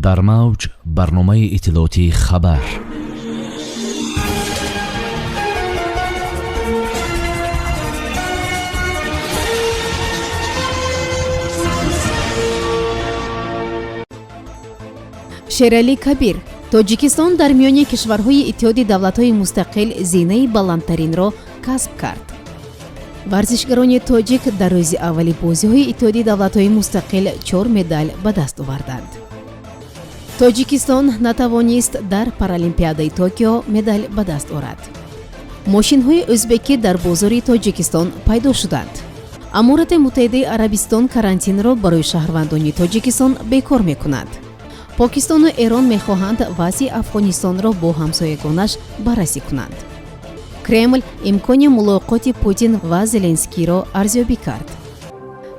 Дар мавҷ барномаи иттилоотии «Хабар». Шералӣ Кабир: Тоҷикистон дар миёни кишварҳои Иттиҳоди Давлатҳои Мустақил зинаи баландтаринро касб кард. Варзишгарони тоҷик дар рӯзи аввали бозиҳои Иттиҳоди Давлатҳои Мустақил чор медал ба даст оварданд. Тоҷикистон натавонист дар Паралимпиадаи Токио медал ба даст орад. Мошинҳои ӯзбекӣ дар бозори Тоҷикистон пайдо шуданд. Аморати Муттаҳидаи Арабистон карантинро барои шаҳрвандони Тоҷикистон бекор мекунад. Покистону Эрон мехоҳанд вазъи Афғонистонро бо ҳамсоягонаш баррасӣ кунанд. Кремл имкони мулоқоти Путин ва Зеленскийро арзёбӣ кард.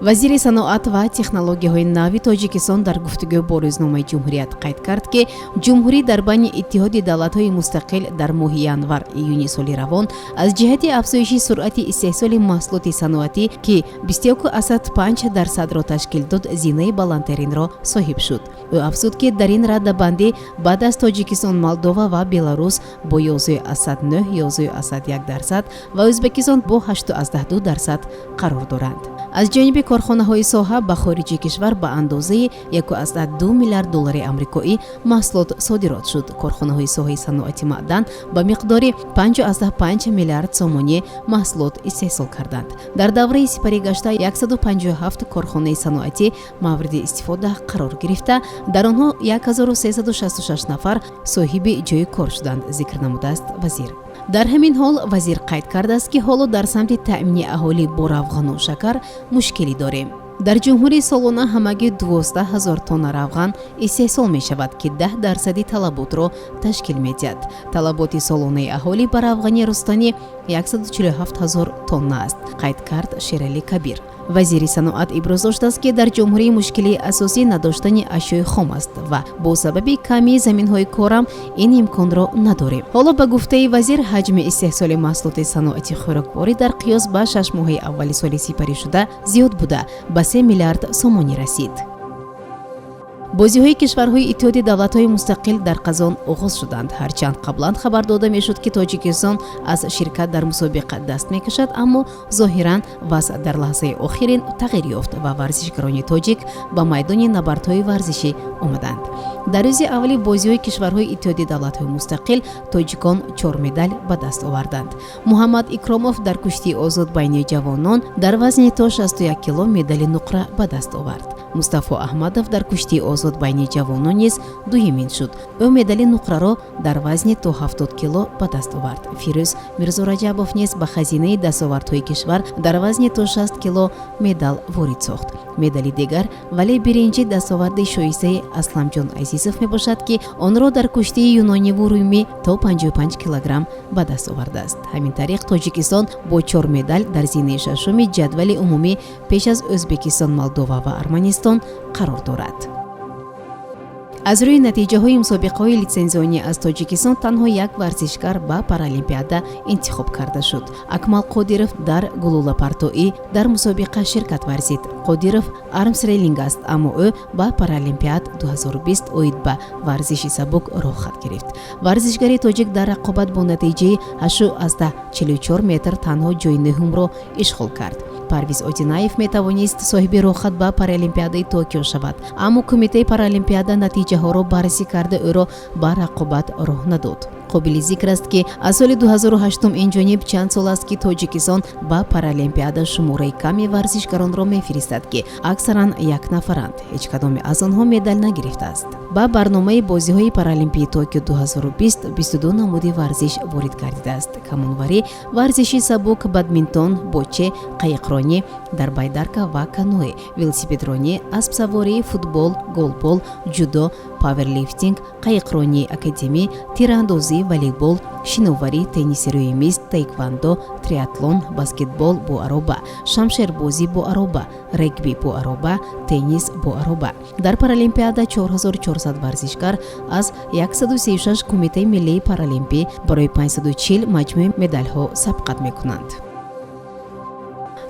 Вазири саноат ва технологияҳои нави Тоҷикистон дар гуфтугӯ бо рӯзномаи «Ҷумҳурият» қайд кард, ки ҷумҳурӣ дар байни Иттиҳоди Давлатҳои Мустақил дар моҳи январ июни соли равон аз ҷиҳати афзоиши суръати истеҳсоли маҳсулоти саноатӣ, ки 21,5 дарсадро ташкил дод, зинаи баландтаринро соҳиб шуд. Ӯ афзуд, ки дар ин радабандӣ баъд аз Тоҷикистон Молдова ва Беларус бо 11,9, 11,1 дарсад ва Ӯзбекистон бо 8,2 дарсад қарор доранд. Аз ҷониби корхонаҳои соҳа ба хориҷи кишвар ба андозаи 1,2 миллиард доллари амрикоӣ маҳсулот содирот шуд. Корхонаҳои соҳаи саноати маъдан ба миқдори 5,5 миллиард сомонӣ маҳсулот истеҳсол карданд. Дар давраи сипаригашта 157 корхонаи саноатӣ мавриди истифода қарор гирифта, дар онҳо 1366 нафар соҳиби ҷойи кор шуданд, зикр намудааст вазир. Дар ҳамин ҳол вазир қайд кардааст, ки ҳоло дар самти таъмини аҳолӣ бо равғану шакар мушкилӣ дорем. Дар ҷумҳурӣ солона ҳамагӣ 12 000 тонна равған истеҳсол мешавад, ки 10 дарсади талаботро ташкил медиҳад. Талаботи солонаи аҳолӣ ба равғани рустанӣ 147 ҳазор тонна аст, қайд кард Шералӣ Кабир. Вазири саноат иброз доштааст, ки дар ҷумҳурӣ мушкилии асосӣ надоштани ашёи хом аст ва бо сабаби камии заминҳои корам ин имконро надорем. Ҳоло, ба гуфтаи вазир, ҳаҷми истеҳсоли маҳсулоти саноати хӯрокворӣ дар қиёс ба 6 моҳаи аввали соли сипаришуда зиёд буда, ба 3 миллиард сомонӣ расид. Бозиҳои кишварҳои Иттиҳоди Давлатҳои Мустақил дар Қазон оғоз шуданд. Ҳарчанд қаблан хабар дода мешуд, ки Тоҷикистон аз ширкат дар мусобиқа даст мекашад, аммо зоҳиран вазъ дар лаҳзаи охирин тағйир ёфт ва варзишгарони тоҷик ба майдони набардҳои варзишӣ омаданд. Дар рӯзи аввали бозиҳои кишварҳои Иттиҳоди Давлатҳои Мустақил тоҷикон чор медал ба даст оварданд. Муҳаммад Икромов дар куштии озод байни ҷавонон дар вазни то 61 кило медали нуқра ба даст овард. Мустафо Аҳмадов дар куштии озод байни ҷавонон низ дуюмин шуд. Ӯ медали нуқраро дар вазни то 70 кило ба даст овард. Фирӯз Мирзораҷабов низ ба хазинаи дастовардҳои кишвар дар вазни то 60 кило медал ворид сохт. Медали дигар, вале биринҷӣ, дастоварди шоистаи Асламҷон Азизов мебошад, ки онро дар куштии юнониву румӣ то 55 килограмм ба даст овардааст. Ҳамин тариқ, Тоҷикистон бо чор медал дар зинаи шашуми ҷадвали умумӣ пеш аз Ӯзбекистон, Молдова ва Арманистон қарор дорад. Аз рӯи натиҷаҳои мусобиқаҳои литсензионӣ аз Тоҷикистон танҳо як варзишгар ба Паралимпиада интихоб карда шуд. Акмал Қодиров дар гулӯлапартоӣ дар мусобиқа ширкат варзид. Қодиров армсрелинг аст, аммо ӯ ба Паралимпиад 2020 оид ба варзиши сабук роҳхат гирифт. Варзишгари тоҷик дар рақобат бо натиҷаи 8,44 метр танҳо ҷои нӯҳумро ишғол кард. Парвиз Одинаев метавонист соҳиби роҳхат ба Паралимпиадаи Токио шавад, аммо Кумитаи Паралимпиада натиҷаҳоро баррасӣ карда, ӯро ба рақобат роҳ надод. Қобили зикр аст, ки аз соли 2008 ин ҷониб чанд сол аст, ки Тоҷикистон ба Паралимпиада шумораи ками варзишгаронро мефиристад, ки аксаран як нафаранд. Ҳеҷ кадоме аз онҳо медал нагирифтааст. Ба барномаи бозиҳои Паралимпии Токио 2020 22 намуди варзиш ворид гардидааст: камонварӣ, варзиши сабук, бадминтон, боче, қайиқронӣ дар байдарка ва каноэ, велосипедронӣ, аспсаворӣ, футбол, голбол, ҷудо, паверлифтинг, қайиқронии академӣ, тирандозӣ, волейбол, шиноварӣ, тенниси рӯи миз, таеквандо, триатлон, баскетбол бо ароба, шамшербозӣ бо ароба, регби бо ароба, теннис бо ароба. Дар Паралимпиада 4400 варзишгар аз 136 кумитаи миллии паралимпӣ барои 540 маҷмӯи медалҳо сабқат мекунанд.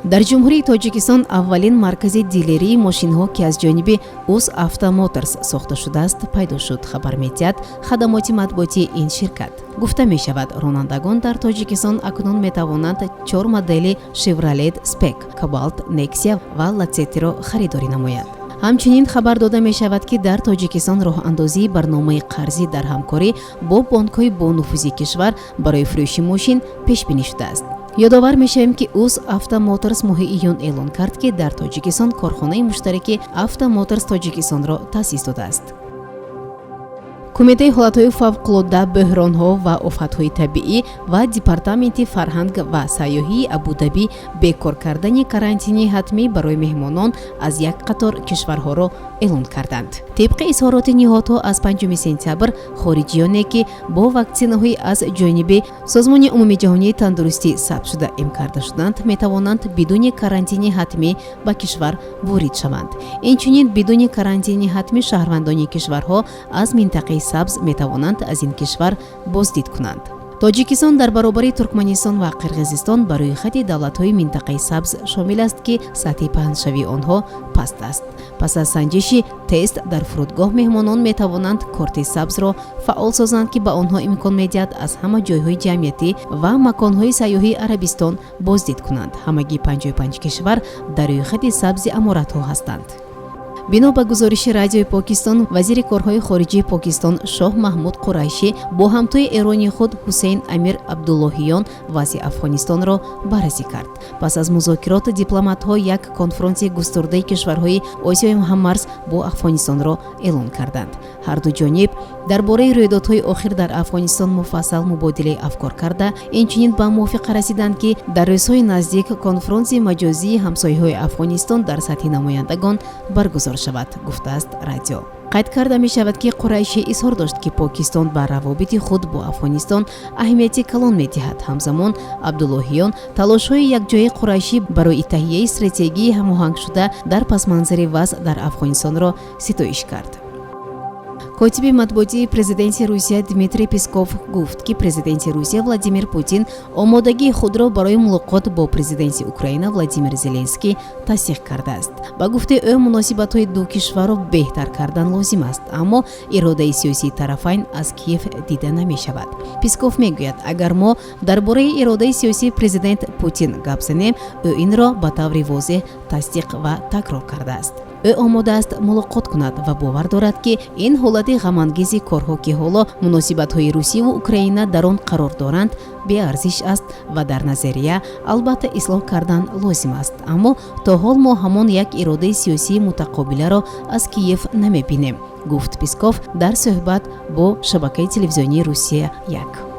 Дар Ҷумҳурии Тоҷикистон аввалин маркази дилерии мошинҳо, ки аз ҷониби Уз Автомоторс сохта шудааст, пайдо шуд, хабар медиҳад хадамоти матбуотии ин ширкат. Гуфта мешавад, ронандагон дар Тоҷикистон акнун метавонанд чор модели Шевролет Спарк, Кобалт, Нексия ва Лацетиро харидорӣ намоянд. Ҳамчунин хабар дода мешавад, ки дар Тоҷикистон роҳандозии барномаи қарзӣ дар ҳамкорӣ бо бонкҳои бонуфузи кишвар барои фурӯши мошин пешбинӣ шудааст. Ёдовар мешавем, ки Уз Автомоторс моҳи июн эълон кард, ки дар Тоҷикистон корхонаи муштараки Автомоторс Тоҷикистонро таъсис додааст. Кумитаи ҳолатҳои фавқулодда, бӯҳронҳо ва офатҳои табиӣ ва Департаменти фарҳанг ва сайёҳии Абудабӣ бекор кардани карантини ҳатмӣ барои меҳмонон аз як қатор кишварҳоро эълон карданд. Тибқи изҳороти ниҳодҳо, аз 5 сентябр хориҷиёне, ки бо ваксинаҳои аз ҷониби Созмони умумиҷаҳонии тандурустӣ сабтшуда эм карда шуданд, метавонанд бидуни карантини ҳатмӣ ба кишвар ворид шаванд. Инчунин бидуни карантини ҳатмӣ шаҳрвандони кишварҳо аз минтақаи сабз метавонанд аз ин кишвар боздид кунанд. Тоҷикистон дар баробари Туркманистон ва Қирғизистон ба рӯйхати давлатҳои минтақаи сабз шомил аст, ки сатҳи паҳншавии онҳо паст аст. Пас аз санҷиши тест дар фурудгоҳ меҳмонон метавонанд корти сабзро фаъол созанд, ки ба онҳо имкон медиҳад аз ҳама ҷойҳои ҷамъиятӣ ва маконҳои сайёҳии Арабистон боздид кунанд. Ҳамагӣ 55 кишвар дар рӯйхати сабзи аморатҳо ҳастанд. Бино ба гузориши Радиои Покистон, вазири корҳои хориҷии Покистон Шоҳ Маҳмуд Қурайшӣ бо ҳамтои эронии худ Ҳусейн Амир Абдуллоҳиён вазъи Афғонистонро баррасӣ кард. Пас аз музокирот дипломатҳо як конфронси густурдаи кишварҳои Осиёи ҳаммарз бо Афғонистонро эълон карданд. Ҳарду ҷониб дар бораи рӯйдодҳои охир дар Афғонистон муфассал мубодилаи афкор карда, инчунин ба мувофиқа расиданд, ки дар рӯзҳои наздик конфронси маҷозии ҳамсояҳои Афғонистон дар сатҳи намояндагон баргузор шавад, гуфтааст радио. Қайд карда мешавад, ки Қурайшӣ изҳор дошт, ки Покистон ба равобити худ бо Афғонистон аҳамияти калон медиҳад. Ҳамзамон Абдуллоҳиён талошҳои якҷояи Қурайшӣ барои таҳияи стратегияи ҳамоҳангшуда дар пасманзари вазъ дар Афғонистонро ситоиш кард. Котиби матбуотии президенти Русия Дмитрий Песков гуфт, ки президенти Русия Владимир Путин омодагии худро барои мулоқот бо президенти Украина Владимир Зеленский тасдиқ кардааст. Ба гуфтаи ӯ, муносибатҳои ду кишварро беҳтар кардан лозим аст, аммо иродаи сиёсии тарафайн аз Киев дида намешавад. Песков мегӯяд, агар мо дар бораи иродаи сиёсии президент Путин гап занем, ӯ инро ба таври возеҳ тасдиқ ва такрор кардааст. Ӯ омода аст мулоқот кунад ва бовар дорад, ки ин ҳолати ғамангези корҳо, ки ҳоло муносибатҳои Русияву Украина дар он қарор доранд, беарзиш аст ва дар назария албатта ислоҳ кардан лозим аст, аммо то ҳол мо ҳамон як иродаи сиёсии мутақобиларо аз Киев намебинем, гуфт Песков дар суҳбат бо шабакаи телевизионии Русия як.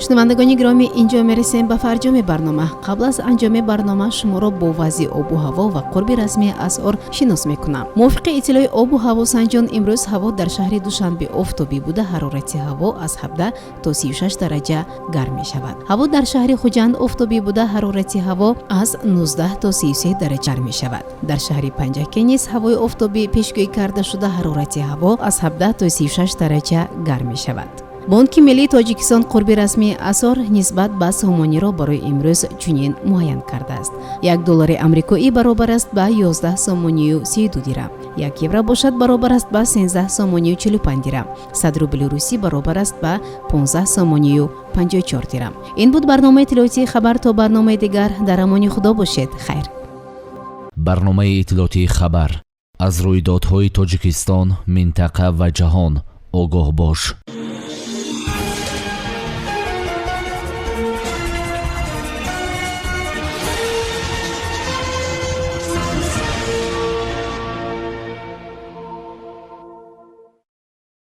Шунавандагони гиромӣ, инҷо мерасем ба фарҷоми барнома. Қабл аз анҷоми барнома шуморо бо вазъи обу ҳаво ва қурби расмии асъор шинос мекунам. Мувофиқи иттилои обу ҳавосанҷон, имрӯз ҳаво дар шаҳри Душанбе офтобӣ буда, ҳарорати ҳаво аз 17 то 36 дараҷа гарм мешавад. Ҳаво дар шаҳри Хуҷанд офтобӣ буда, ҳарорати ҳаво аз 19 то 33 дараҷа гарм мешавад. Дар шаҳри Панҷакент низ ҳавои офтобӣ пешгӯӣ карда шуда, ҳарорати ҳаво аз 17 то 36 дараҷа гарм мешавад. Бонки миллии Тоҷикистон қурби расмии асъор нисбат ба сомониро барои имрӯз чунин муайян кардааст: як доллари амрикоӣ баробар аст ба 11 сомонию 32 дирам, як евро бошад баробар аст ба 13 сомонию 45 дирам, 100 рубли русӣ баробар аст ба 15 сомонию 54 дирам. Ин буд барномаи иттилоотии «Хабар». То барномаи дигар дар амони Худо бошед, хайр. Барномаи иттилоотии «Хабар». Аз рӯйдодҳои Тоҷикистон, минтақа ва ҷаҳон огоҳ бош.